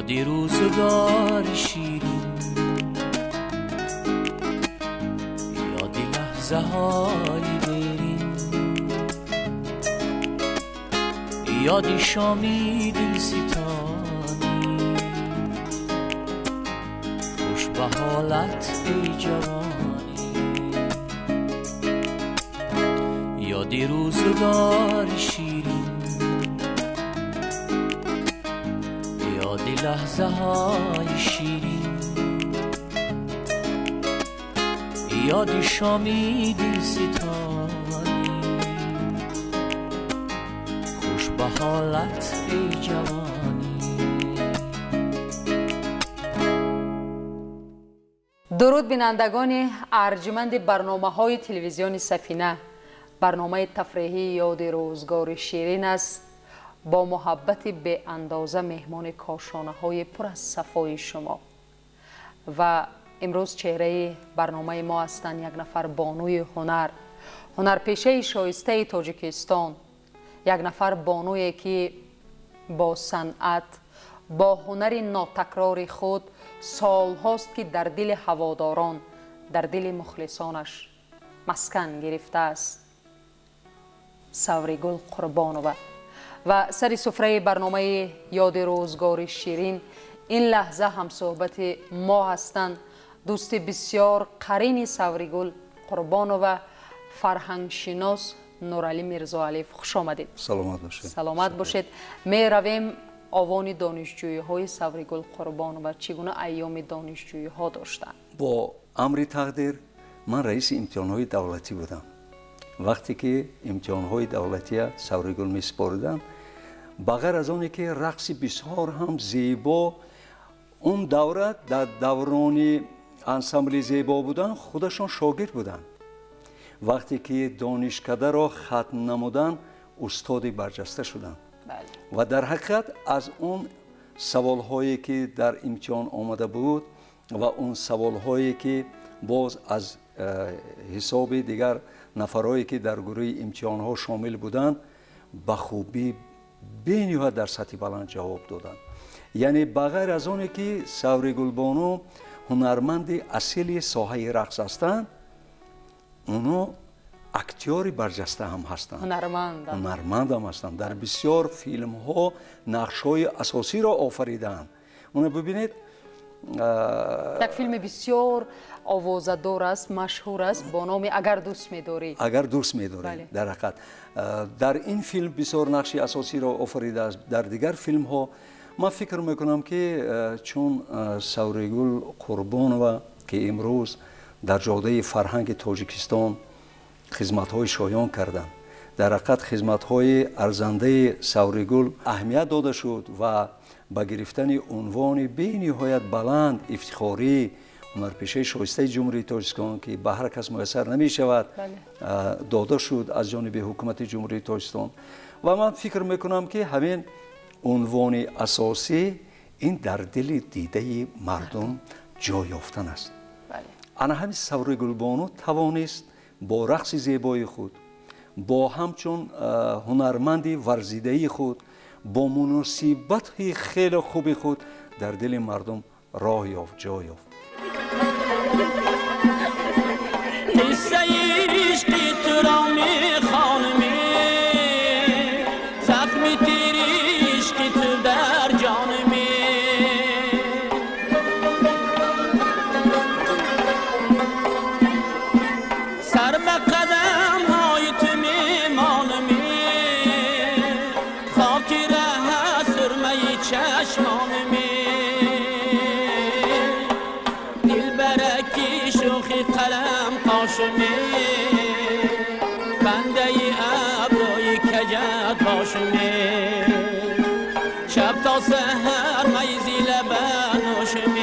Ёди рӯзгори ширин, ёди лаҳзаҳои дерин, ёди шоми дилситонӣ. Хуш ба ҳолат эй ҷавонӣ, ёди рӯзгори ширин, ёди лаҳзаҳои ширин, ёди шоми дилситонӣ. Хуш ба ҳолат эй ҷавонӣ. Дуруд бинандагони арҷманди барномаҳои телевизиони Сафина. Барномаи тафреҳии ёди рӯзгори ширин аст. Бо муҳаббати беандоза меҳмони кошонаҳои пур аз сафои шумо. Ва имрӯз чеҳраи барномаи мо ҳастанд як нафар бонуи ҳунар, ҳунарпешаи шоистаи Тоҷикистон, як нафар бонуе ки бо санъат, бо ҳунари нотакрори худ солҳост ки дар дили ҳаводорон, дар дили мухлисонаш маскан гирифтааст. Савригул Қурбонова. Ва сари суфраи барномаи ёди рӯзгори ширин ин лаҳза ҳамсӯҳбати мо ҳастанд дӯсти бисёр қарини Савригул Қурбонова, фарҳангшинос Нуралӣ Мирзоалиев. Хуш омадед. Саломат бошед. Саломат бошед. Меравем овони донишҷӯиҳои Савригул Қурбонова. Чӣ гуна айёми донишҷӯиҳо доштанд? Бо амри тақдир ман раиси имтиҳонҳои давлатӣ будам. Вақте ки имтиҳонҳои давлатия Савригул месупориданд, ба ғайр аз оне ки рақси бисёр ҳам зебо, он давра дар даврони ансамбли зебо буданд, худашон шогирд буданд. Вақте ки донишкадаро хатм намуданд, устоди барҷаста шуданд. Ва дар ҳақиқат аз он саволҳое ки дар имтиҳон омада буд ва он саволҳое ки боз аз ҳисоби дигар нафарҳое ки дар гурӯҳи имтиҳонҳо шомил буданд, ба хубӣ бениҳоят дар сатҳи баланд ҷавоб доданд. Яъне ба ғайр аз оне ки Савригулбону ҳунарманди асили соҳаи рақс ҳастанд, оно актёри барҷаста ҳам ҳастанд, ҳунарманд ҳам ҳастанд. Дар бисёр филмҳо нақшҳои асосиро офаридаанд. Оно бибинед, як филми бисёр овозадор аст, машҳур аст бо номи «Агар дӯст медорӣ». Агар дӯст медорӣ, дар ҳақиқат дар ин филм бисёр нақши асосиро офаридааст. Дар дигар филмҳо ман фикр мекунам ки чун Савригул Қурбонова ки имрӯз дар ҷодаи фарҳанги Тоҷикистон хизматҳои шоён карданд, дар ҳақиқат хизматҳои арзандаи Савригул аҳамият дода шуд ва ба гирифтани унвони бениҳоят баланд ифтихорӣ ҳунарпешаи шоистаи Ҷумҳурии Тоҷикистон ки ба ҳар кас муяссар намешавад, дода шуд аз ҷониби ҳукумати Ҷумҳурии Тоҷикистон. Ва ман фикр мекунам ки ҳамин унвони асосӣ ин дар дили дидаи мардум ҷой ёфтан аст. Ана ҳамин Савригулбону тавонист бо рақси зебои худ, бо ҳамчун ҳунарманди варзидаи худ, бо муносибати хеле хуби худ дар дили мардум роҳ ёфт, ҷой ёфт. Қиссаи ишқи туро мехонам, захми тири ишқи ту дар ҷонам. Сар ба қадамҳои ту мемонам, хоки раҳат сурмаи чашмонам. Дилбараки шӯхи қалам қошам, бандаи абрӯи каҷат бошам. Шаб то саҳар майзи лаба нӯшам,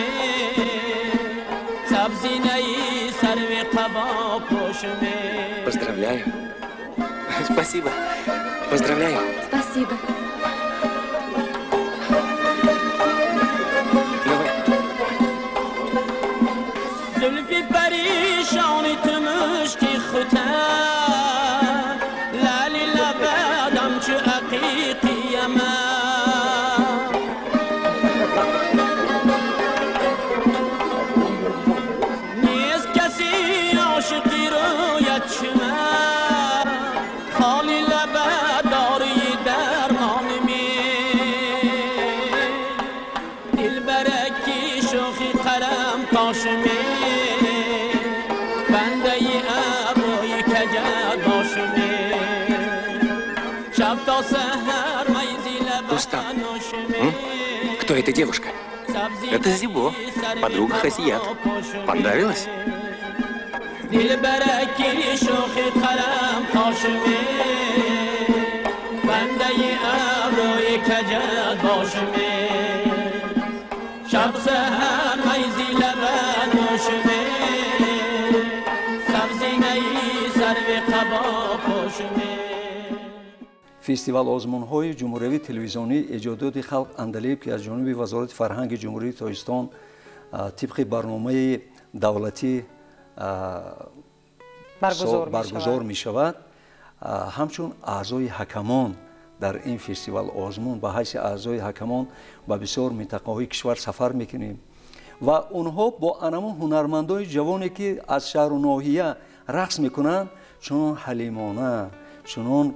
сабзинаи сарви қабо пӯшам. Поздравляю. Спасибо. Поздравляю. Спасибо. Давай. Зульфи паришони ту мушки хута, лали лабадам чу ақиқи яман. Рустам, кто эта девушка? Это Зибо, подруга Хасият. Понравилась? Фестивал озмунҳои ҷумҳуриявии телевизионии эҷодиёти халқ Андалеб, ки аз ҷониби Вазорати фарҳанги Ҷумҳурии Тоҷикистон тибқи барномаи давлатӣ баргузор мешавад, ҳамчун аъзои ҳакамон дар ин фестивал озмун ба ҳайси аъзои ҳакамон ба бисёр минтақаҳои кишвар сафар мекунем ва онҳо бо анамон ҳунармандои ҷавоне, ки аз шаҳру ноҳия рақс мекунанд, чунон ҳалимона, чунон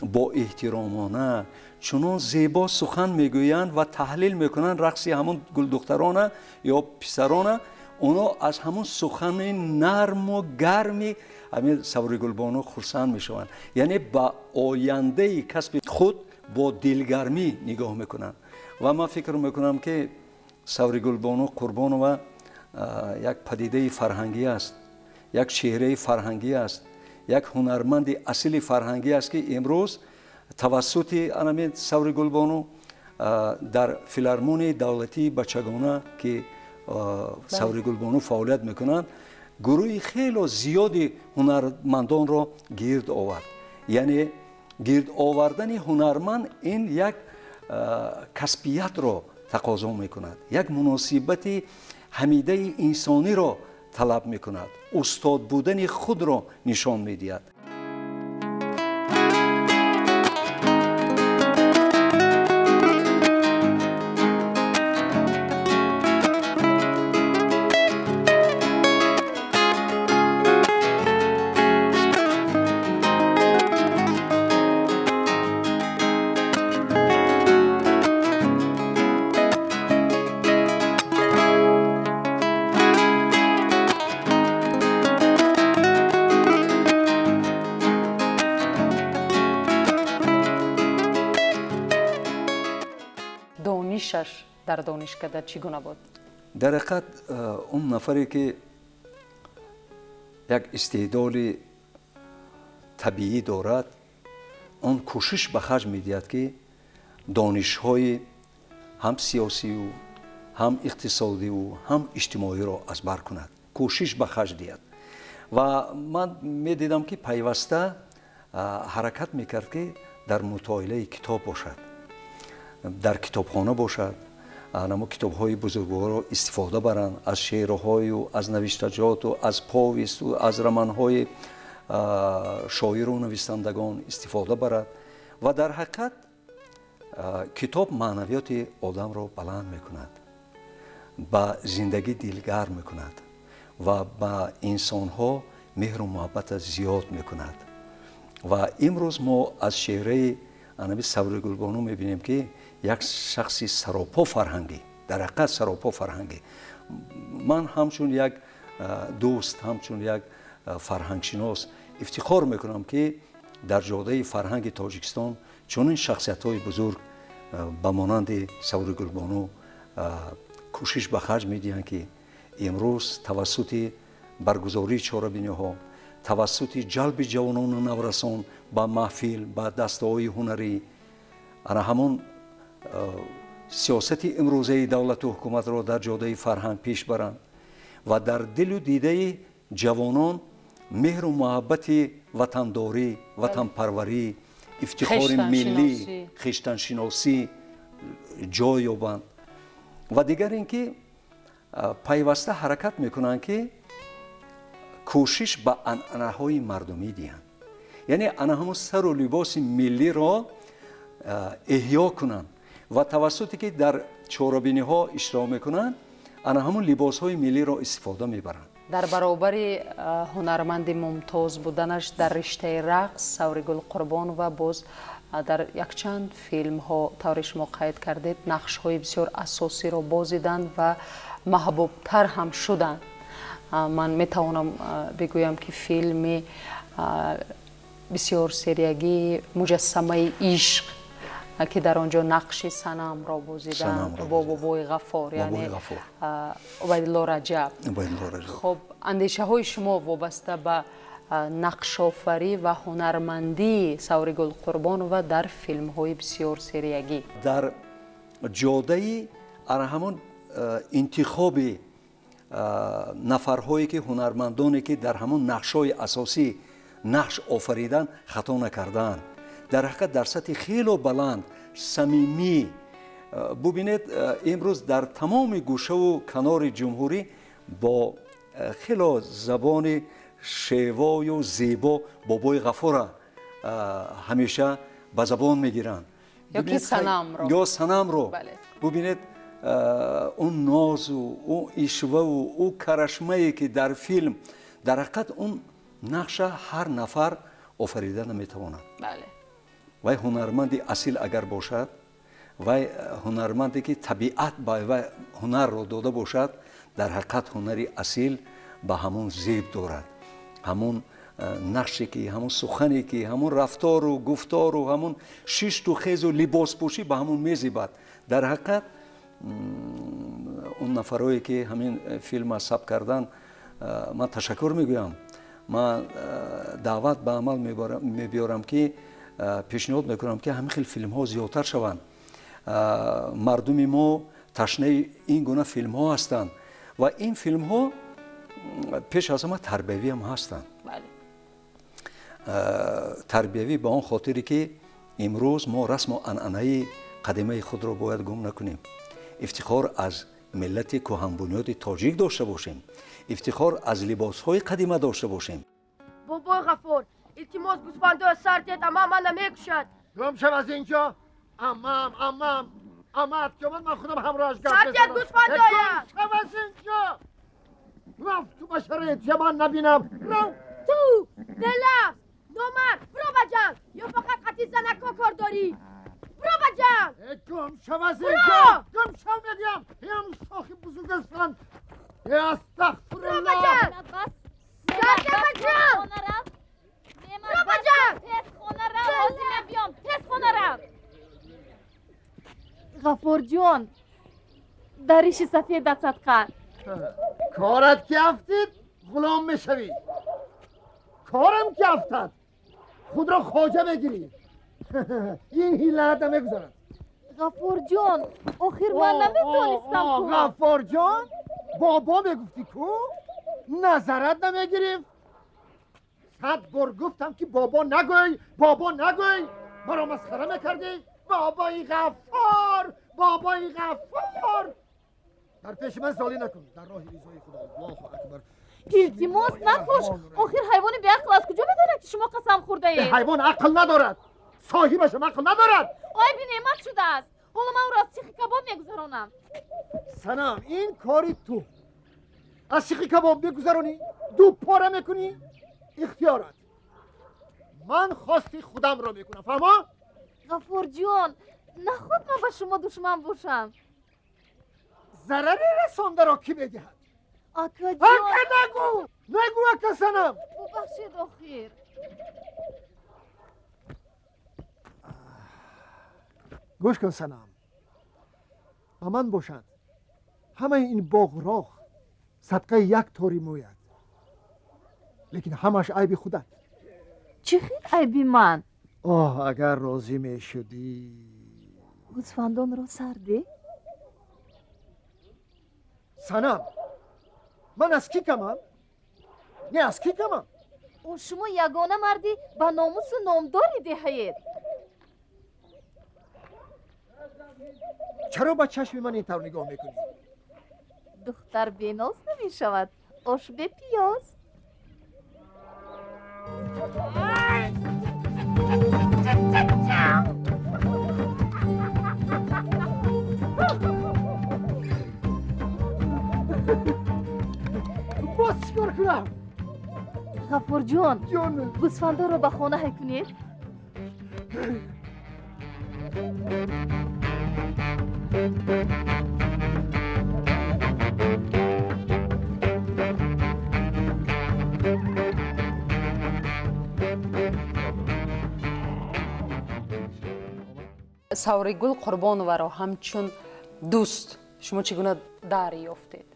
бо эҳтиромона, чунон зебо сухан мегӯянд ва таҳлил мекунанд рақси ҳамон гулдухтарона ё писарона. Онҳо аз ҳамон сухани нарму гарми ҳамин Савригулбону хурсанд мешаванд, яъне ба ояндаи касби худ бо дилгармӣ нигоҳ мекунанд. Ва ман фикр мекунам, ки Савригулбону Қурбонова як падидаи фарҳангӣ аст, як чеҳраи фарҳангӣ аст, як ҳунарманди асили фарҳангӣ аст, ки имрӯз тавассути анамин Савригулбону дар филармонияи давлатии бачагона, ки Савригулбону фаъолият мекунанд, гурӯҳи хело зиёди ҳунармандонро гирд овард. Яъне гирд овардани ҳунарманд ин як касбиятро тақозо мекунад, як муносибати ҳамидаи инсониро талаб мекунад, устод будани худро нишон медиҳад. Донишаш дар донишкада чӣ гуна буд? Дар ҳақиқат он нафаре, ки як истеъдоди табиӣ дорад, он кӯшиш ба харҷ медиҳад, ки донишҳои ҳам сиёсию, ҳам иқтисодиву, ҳам иҷтимоиро аз бар кунад, кӯшиш ба харҷ диҳад. Ва ман медидам, ки пайваста ҳаракат мекард, ки дар мутолиаи китоб бошад, дар китобхона бошад, намо китобҳои бузургворро истифода баранд, аз шеърҳою, аз навиштаҷоту, аз повесту, аз романҳои шоиру нависандагон истифода барад. Ва дар ҳақиқат китоб маънавиёти одамро баланд мекунад, ба зиндагӣ дилгарм мекунад ва ба инсонҳо меҳру муҳаббата зиёд мекунад. Ва имрӯз мо аз шеъраи анаби Савригулбону мебинем, ки як шахси саропо фарҳангӣ, дар ҳақиқат саропо фарҳангӣ. Ман ҳамчун як дӯст, ҳамчун як фарҳангшинос ифтихор мекунам, ки дар ҷодаи фарҳанги Тоҷикистон чунин шахсиятҳои бузург ба монанди Савригулбону кӯшиш ба харҷ медиҳанд, ки имрӯз тавассути баргузории чорабиниҳо, тавассути ҷалби ҷавонону наврасон ба маҳфил, ба дастаҳои ҳунарӣ, ана ҳамон сиёсати имрӯзаи давлату ҳукуматро дар ҷодаи фарҳанг пеш баранд ва дар дилу дидаи ҷавонон меҳру муҳаббати ватандорӣ, ватанпарварӣ, ифтихори миллӣ, хештаншиносӣ ҷой ёбанд. Ва дигар ин ки пайваста ҳаракат мекунанд, ки кӯшиш ба анъанаҳои мардумӣ диҳанд, яъне ана ҳамон сару либоси миллиро эҳё кунанд ва тавассуте ки дар чорабиниҳо иштирок мекунанд, ана ҳамон либосҳои миллиро истифода мебаранд. Дар баробари ҳунарманди мумтоз буданаш дар риштаи рақс, Савригул Қурбонова боз дар якчанд филмҳо, тавре шумо қайд кардед, нақшҳои бисёр асосиро бозиданд ва маҳбубтар ҳам шуданд. Ман метавонам бигӯям, ки филми бисёр сериягии Муҷассамаи ишқ, ки дар он ҷо нақши Санамро бозиданд бо Бобои Ғаффор, яъне Убайдулло Раҷаб. Хуб, андешаҳои шумо вобаста ба нақшофарӣ ва ҳунармандии Савригул Қурбонова дар филмҳои бисёр сериягӣ? Дар ҷодаи ана ҳамон интихоби нафарҳое ки ҳунармандоне ки дар ҳамон нақшҳои асосӣ нақш офаридан хато накардаанд, дар ҳақиқат дар сатҳи хело баланд, самимӣ. Бубинед, имрӯз дар тамоми гӯшаву канори ҷумҳурӣ бо хело забони шевою зебо Бобои Ғаффора ҳамеша ба забон мегиранд. Ёки Санамро. Ё Санамро. Бубинед, он нозу, он ишваву, он карашмае ки дар филм, дар ҳақиқат он нақша ҳар нафар офарида наметавонад. Вай ҳунарманди асил агар бошад, вай ҳунарманде ки табиат ба вай ҳунарро дода бошад, дар ҳақиқат ҳунари асил ба ҳамон зеб дорад. Ҳамон нақше ки, ҳамон сухане ки, ҳамон рафтору гуфтору, ҳамон шишту хезу либоспӯшӣ ба ҳамон мезебад. Дар ҳақиқат он нафарое ки ҳамин филмро сабт кардан, ман ташаккур мегӯям. Ман даъват ба амал мебиёрам, ки пешниҳод мекунам, ки ҳамин хел филмҳо зиёдтар шаванд. Мардуми мо ташнаи ин гуна филмҳо ҳастанд ва ин филмҳо пеш аз ҳама тарбиявӣ ҳам ҳастанд. Тарбиявӣ ба он хотире ки имрӯз мо расму анъанаи қадимаи худро бояд гум накунем, ифтихор аз миллати кӯҳанбунёди тоҷик дошта бошем, ифтихор аз либосҳои қадима дошта бошем. Бобои Ғаффор, илтимос, гӯсфандоя сар дед, амма мана мекушад. Гум шав аз инҷо. Аммам, аммам, аммат ки омад, ман худам ҳамроҳаш гап мезанам. Сар дед гӯсфандоя. Гум шав аз инҷо. Рафту ба шароити ман набинам. Рав. Ту белафз, номард, биро ба ҷанг, ё фақат қати занако кор дорӣ? Биро ба ҷанг. Гум шав аз инҷо. Гум шав мегӯям. Ям шохи бузург ҳастанд. Астағфируллоҳ. Биро ба ҷанг. Сар дед ба ҷанг. Биро ба ҷанг. Тез хона рав, ҳозир мебиём. Тез хона рав. Ғаффорҷон, дар риши сафедат садқа. Корат ки афтид, ғулом мешавӣ. Корам ки афтад, худро хоҷа мегирӣ. Ин ҳилаат намегузарад. Ғаффорҷон, охир ман наметонистам. Ғаффорҷон, бобо мегуфтӣ ку? Назарат намегирифт. 100 бор гуфтам ки бобо нагӯй, бобо нагӯй. Маро масхара мекардӣ. Бобои Ғаффор, бобои Ғаффор. Дар пеши ман золӣ накун. Дар роҳи ризои Худо. Аллоҳу акбар. Илтимос, накуш. Охир ҳайвони беақл аз куҷо медонад, ки шумо қасам хӯрдаед? Ҳайвон ақл надорад, соҳибашам ақл надорад. Айби неъмат шудааст. Ҳоло ман ӯро аз сихи кабоб мегузаронам. Санам, ин кори ту. Аз сихи кабоб мегузаронӣ, ду пора мекунӣ, ихтиёрат. Ман хости худамро мекунам, фаҳмо? Ғаффорҷон, наход ман ба шумо душман бошам. Зарари расондаро кӣ медиҳад? Акаҷон. Ака нагӯ! Нагӯ, ака Санам! Бубахшед охир. Гӯш кун, Санам. Ба ман бошад, ҳамаи ин боғроғ садқаи як тори мӯяд. Лекин ҳамаш айби худат. Чӣ хел айби ман? Оҳ, агар розӣ мешудӣ. Гӯсфандонро сар де? Санам, ман аз кӣ камам? Не, аз кӣ камам? Шумо ягона марди ба номусу номдори деҳаед. Чаро ба чашми ман ин тавр нигоҳ мекунӣ? Духтар беноз намешавад, ош бепиёз. Боз чӣ кор кунам? Ғаффорҷон, гӯсфандоро ба хона ҳай кунед. Савригул Қурбонованро ҳамчун дӯст шумо чӣ гуна дарёфтед?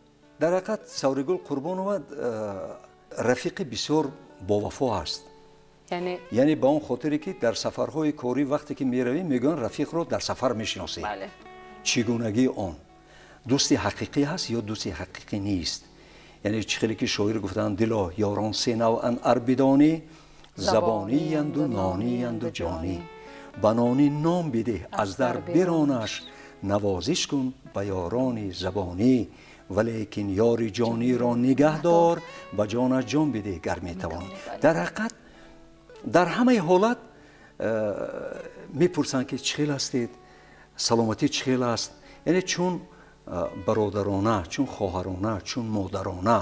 Дар ҳақиқат Савригул Қурбонова рафиқи бисёр бовафо аст. Яъне ба он хотире ки дар сафарҳои корӣ вақте ки меравем, мегӯянд рафиқро дар сафар мешиносед. Чӣ гунагии он дӯсти ҳақиқӣ ҳаст ё дӯсти ҳақиқӣ нест. Яъне чӣ хеле ки шоир гуфтанд, дило ёрон се навъанд ар бидонӣ, забониянду нониянду ҷонӣ. Ба нони ном бидеҳ, аз дар биронаш, навозиш кун ба ёрони забонӣ, валекин ёри ҷониро нигаҳ дор, ба ҷонаш ҷон бидеҳ гар метавонӣ. Дар ҳақиқат дар ҳамаи ҳолат мепурсанд ки чӣ хел ҳастед, саломатӣ чӣ хел аст. Яъне чун бародарона, чун хоҳарона, чун модарона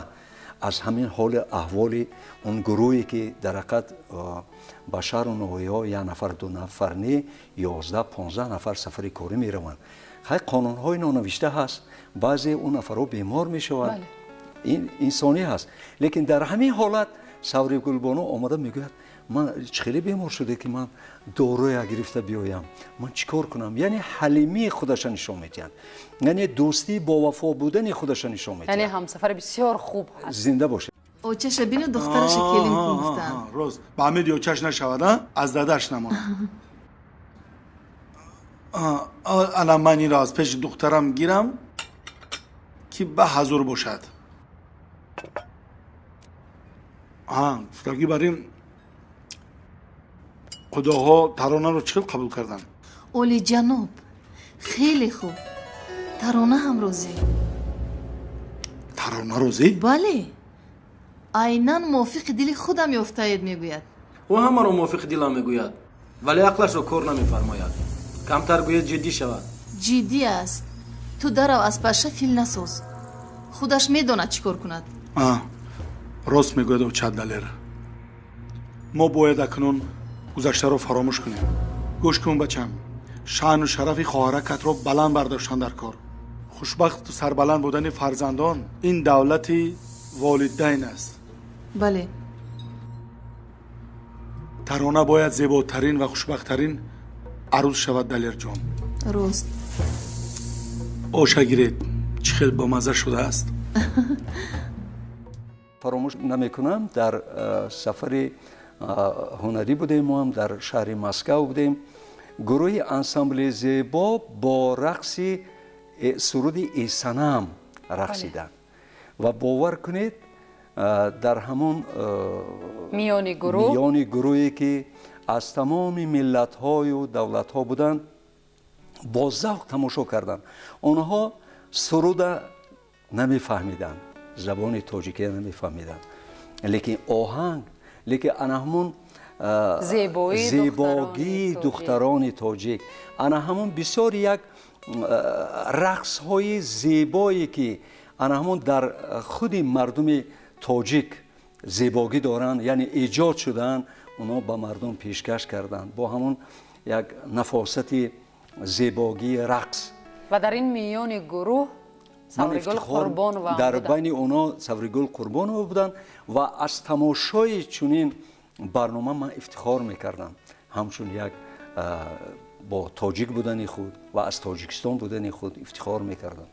аз ҳамин ҳоли аҳволи он гурӯҳе ки дар ҳақиқат ба шаҳру ноҳияҳо як нафар, ду нафар не, 11-15 нафар сафари корӣ мераванд. Хай қонунҳои нонавишта ҳаст, баъзе он нафарҳо бемор мешаванд, ин инсонӣ ҳаст. Лекин дар ҳамин ҳолат Савригулбону омада мегӯяд, ман чӣ хеле бемор шуда ки ман дороя гирифта биёям, ман чӣ кор кунам? Яъне ҳалимии худаша нишон медиҳанд, яъне дӯстии бовафо будани худаша нишон медиҳанд. Яъне ҳамсафари бисёр хуб ҳаст. Зинда бошед. Очаша бину духтараша келин кун гуфтанд. Рост, ба ҳамиди очаш нашавад, аз дадаш намонад. Ана ман инро аз пеши духтарам гирам ки ба ҳазур бошад. Гуфтагӣ бар ин худоҳо таронаро чӣ хел қабул карданд? Олиҷаноб, хеле хуб. Тарона ҳам розӣ. Тарона розӣ? Бале, айнан мувофиқи дили худам ёфтаед мегӯяд. Ӯ ҳамаро мувофиқи дилам мегӯяд, вале ақлашро кор намефармояд. Камтар гӯяд ҷиддӣ шавад. Ҷиддӣ аст. Ту дарав аз паша фил насоз. Худаш медонад чӣ кор кунад. Рост мегӯяд оча Далер. Мо бояд акнун гузаштаро фаромӯш кунем. Гӯш кун бачам, шаъну шарафи хоҳаракатро баланд бардоштан дар кор. Хушбахту сарбаланд будани фарзандон ин давлати волидайн аст. Бале. Тарона бояд зеботарин ва хушбахттарин арӯз шавад, Далерҷон. Рост. Оша гиред, чӣ хел бомазза шудааст. Фаромӯш намекунам, дар сафари ҳунарӣ будем, мо ҳам дар шаҳри Москав будем. Гурӯҳи ансамбли зебо бо рақси суруди Эсанам рақсиданд ва бовар кунед, дар ҳамон миёни гурӯҳе ки аз тамоми миллатҳою давлатҳо буданд, бо завқ тамошо карданд. Онҳо суруда намефаҳмиданд, забони тоҷикия намефаҳмиданд, лекин оҳанг, лекин ана ҳамон зебогии духтарони тоҷик, ана ҳамон бисёр як рақсҳои зебое ки ана ҳамон дар худи мардуми тоҷик зебогӣ доранд, яъне эҷод шудаанд, онҳо ба мардум пешкаш карданд бо ҳамон як нафосати зебогии рақс. Ва дар ин миёни гурӯҳ Савригул Қурбонова дар байни онҳо Савригул Қурбонова буданд ва аз тамошои чунин барнома ман ифтихор мекардам, ҳамчун як бо тоҷик будани худ ва аз Тоҷикистон будани худ ифтихор мекардам.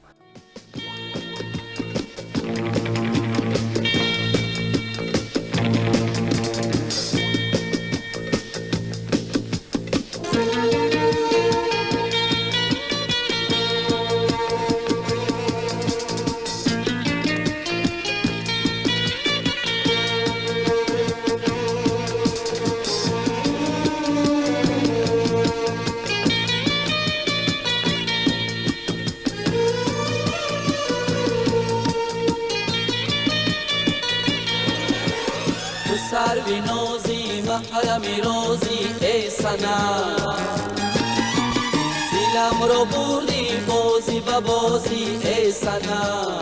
دلم رو بردی بازی به بازی ای سنم،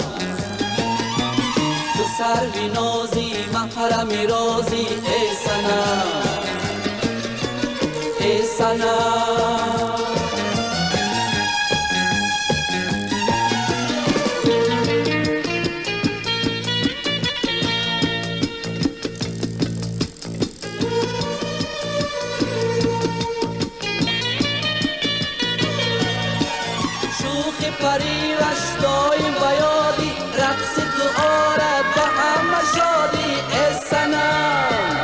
تو سروی نازی محرمی رازی ای سنم، ای سنم. Шӯхи париваш доим ба ёди, рақси ту орад ба ҳама шодӣ, э санам.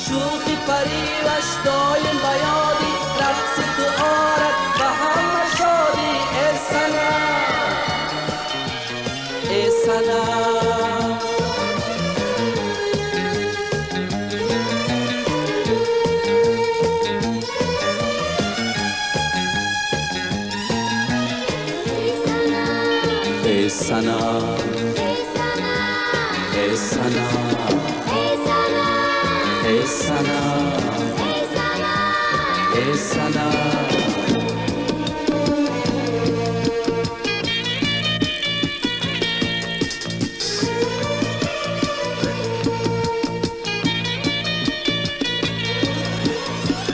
Шӯхи париваш доим ба ёди, рақси ту орад ба ҳама шодӣ, э санам, э санам. Ey sana, ey sana, ey sana, ey sana.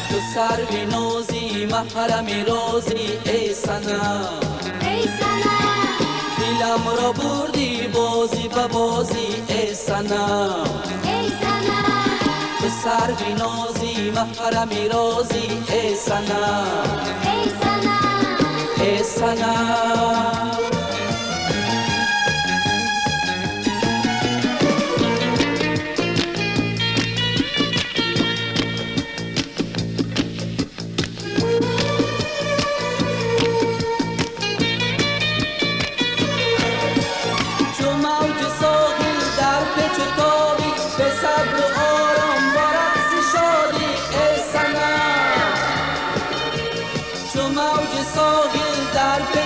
Tu sarvi nozi, mahrami rozi, ey sana, ey sana. Дилам ро бурдӣ бозӣ ба бозӣ, э санам, эй санам. Ту сарви нозӣ, маҳрами розӣ, э санам, эй санам, э санам.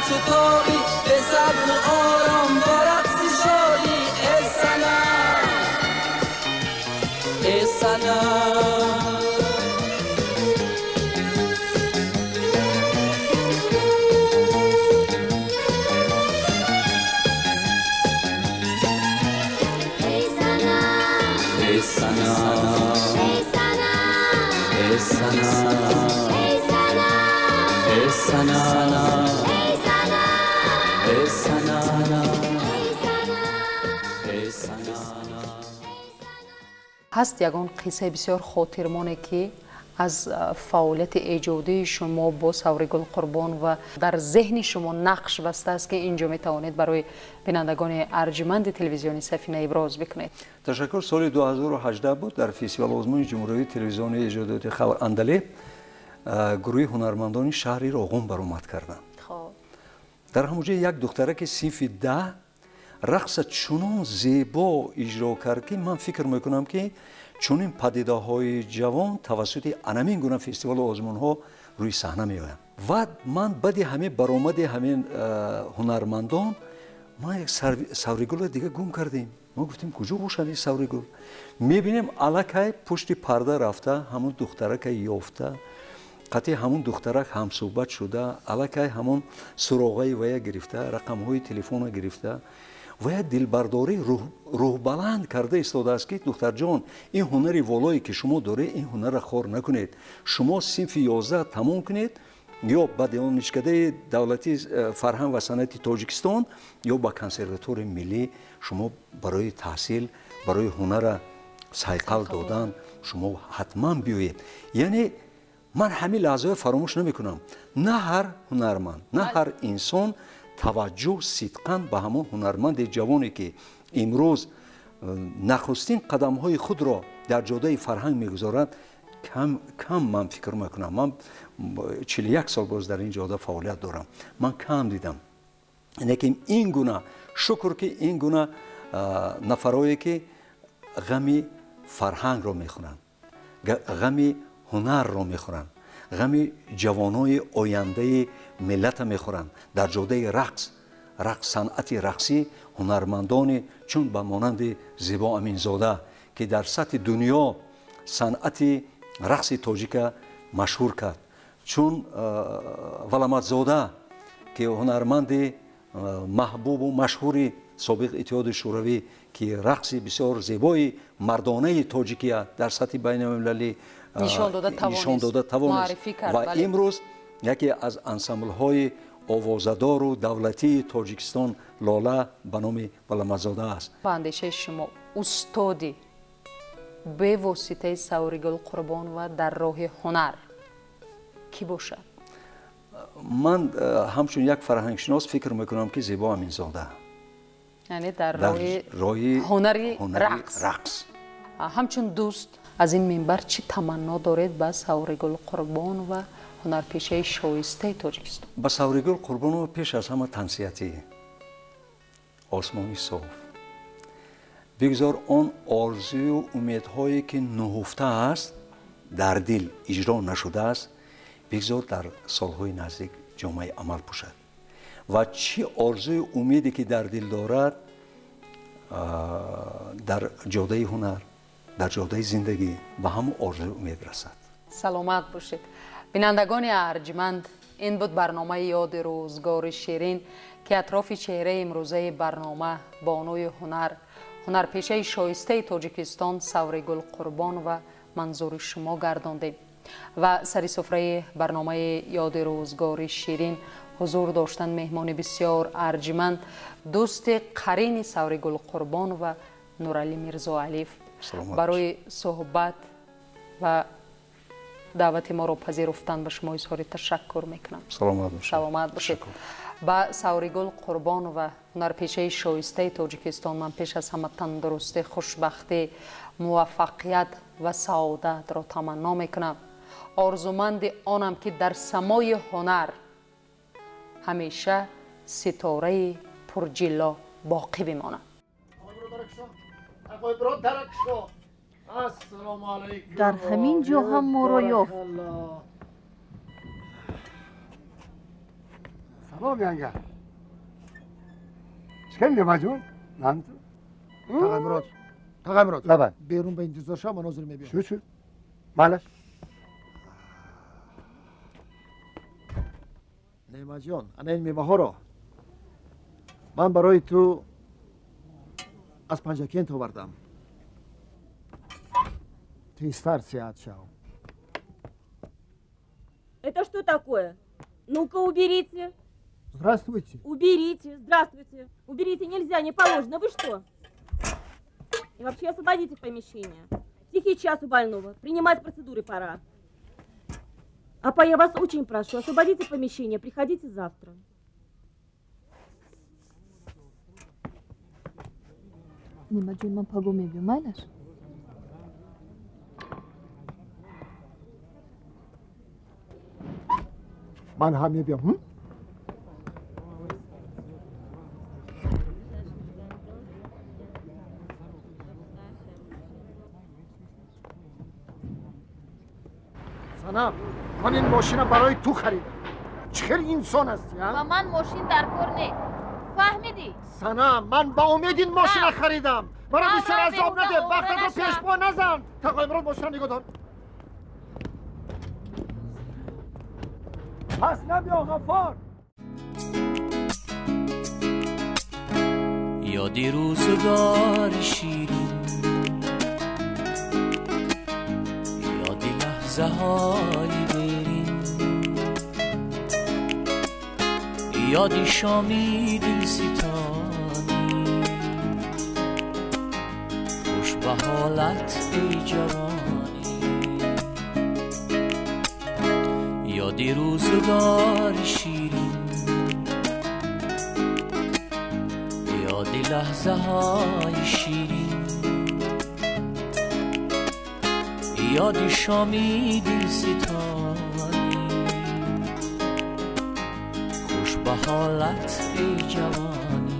چطوری به صبر و آرام با رقص شادی، ای سنم، ای سنم. ای سنم، ای سنم، ای سنم، ای سنم، ای سنم، ای سنم، ای سنم. Ҳаст ягон қиссаи бисёр хотирмоне, ки аз фаъолияти эҷодии шумо бо Савригул Қурбон ва дар зеҳни шумо нақш бастааст, ки инҷо метавонед барои бинандагони арҷманди телевизиони Сафина иброз бикунед? Ташаккур. Соли 2018 буд, дар фестивал озмуни ҷумҳуриявии телевизионии эҷодиёти халқ Андалеб гурӯҳи ҳунармандони шаҳри Роғун баромад карданд. Дар ҳамон ҷо як духтараки синфи 10 рақса чунон зебо иҷро кард, ки ман фикр мекунам, ки чунин падидаҳои ҷавон тавассути анамин гуна фестивалу озмунҳо рӯи саҳна меоянд. Ва ман баъди ҳамин баромади ҳамин ҳунармандон ман як Савригулро дига гум кардем. Мо гуфтем, куҷо бошад ин Савригул? Мебинем, аллакай пушти парда рафта, ҳамон духтарака ёфта, қатъи ҳамон духтарак ҳамсӯҳбат шуда, аллакай ҳамон суроғаи вая гирифта, рақамҳои телефона гирифта ва як дилбардорӣ рӯҳбаланд карда истодааст, ки духтарҷон, ин ҳунари волое, ки шумо доред, ин ҳунарро хор накунед. Шумо синфи 11 тамом кунед, ё ба донишкадаи давлатии фарҳанг ва санъати Тоҷикистон, ё ба консерваторияи миллӣ шумо барои таҳсил, барои ҳунара сайқал додан шумо ҳатман биёед. Яъне ман ҳамин лаҳзаҳо фаромӯш намекунам. На ҳар ҳунарманд, на ҳар инсон таваҷҷӯҳ сидқан ба ҳамон ҳунарманди ҷавоне, ки имрӯз нахустин қадамҳои худро дар ҷодаи фарҳанг мегузорад, кам кам ман фикр мекунам. Ман 41 сол боз дар ин ҷода фаъолият дорам, ман кам дидам. Лекин ин гуна, шукр, ки ин гуна нафарое, ки ғами фарҳангро мехӯранд, ғами ҳунарро мехӯранд, ғами ҷавонои ояндаи миллата мехӯранд, дар ҷодаи рақс, рақс, санъати рақсӣ, ҳунармандони чун ба монанди Зебо Аминзода, ки дар сатҳи дунё санъати рақси тоҷика машҳур кард, чун Валаматзода, ки ҳунарманди маҳбубу машҳури собиқ Иттиҳоди Шӯравӣ, ки рақси бисёр зебои мардонаи тоҷикия дар сатҳи байналмилалӣ нишон дода тавонист ва имрӯз яке аз ансамблҳои овозадору давлатии Тоҷикистон Лола ба номи Валаматзода аст. Ба андешаи шумо, устоди бевоситаи Савригул Қурбонова дар роҳи ҳунар кӣ бошад? Ман ҳамчун як фарҳангшинос фикр мекунам, ки Зебо Аминзода, яъне дар роҳи ҳунари рақс. Ҳамчун дӯст аз ин минбар чӣ таманно доред ба Савригул Қурбонова, ҳунарпешаи шоистаи Тоҷикистон? Ба Савригул Қурбонова пеш аз ҳама тансиҳатӣ, осмони соф. Бигзор он орзую умедҳое, ки нуҳуфта аст, дар дил иҷро нашудааст, бигзор дар солҳои наздик ҷомаи амал пӯшад ва чӣ орзую умеде, ки дар дил дорад, дар ҷодаи ҳунар, дар ҷодаи зиндагӣ ба ҳамон орзую умед расад. Саломат бошед. Бинандагони арҷманд, ин буд барномаи ёди рӯзгори ширин, ки атрофи чеҳраи имрӯзаи барнома бонуи ҳунар, ҳунарпешаи шоистаи Тоҷикистон Савригул Қурбонова манзури шумо гардондем ва сари суфраи барномаи ёди рӯзгори ширин ҳузур доштанд меҳмони бисёр арҷманд, дӯсти қарини Савригул Қурбонова Нуралӣ Мирзоалиев. Барои суҳбат ва даъвати моро пазируфтан ба шумо изҳори ташаккур мекунам. Саломат бошед. Ба Савригул Қурбонова, ҳунарпешаи шоистаи Тоҷикистон, ман пеш аз ҳама тандурустӣ, хушбахтӣ, муваффақият ва саодатро таманно мекунам. Орзуманди онам, ки дар самои ҳунар ҳамеша ситораи пурҷилло боқӣ бимонад. Дар ҳамин ҷо ҳам моро ёфт. Салом, янга. Чӣ Немаҷон? Тағаймурод, Тағаймурод, лабай. Берун ба интизор шав, ман ҳозир мебиём. Шу, шу, малаш. Неъматҷон, ана ин меваҳоро ман барои ту аз Панҷакент овардам. Тезтар сеҳат шав. Это что такое? Ну-ка, уберите. Здравствуйте. Уберите, здравствуйте. Уберите, нельзя, не положено. Вы что? И вообще освободите помещение. Тихий час у больного. Принимать процедуры пора. Апа, я вас очень прошу, освободите помещение, приходите завтра. Немаҷон, ман паго мебиём, майлаш? Ман ҳам мебиём. Санам, ман ин мошина барои ту харидам. Чӣ хел инсон ҳастӣ, а? Ба ман мошин дар кор не. Фаҳмидӣ? Санам, ман ба умед ин мошина харидам. Маро бисёр азоб наде, вақтатро пешпо назан. Тағоимурод, мошина нигоҳ дор. Пас набиё, Ғаффор. Ёди рӯзгори ширин, ёди лаҳзаҳои дерин, ёди шоми дилситонӣ, хуш ба ҳолат эй ҷавонӣ. Ёди рӯзгори ширин, ёди лаҳзаҳои ширин, ёди шоми дилситонӣ, хуш ба ҳолат эй ҷавонӣ.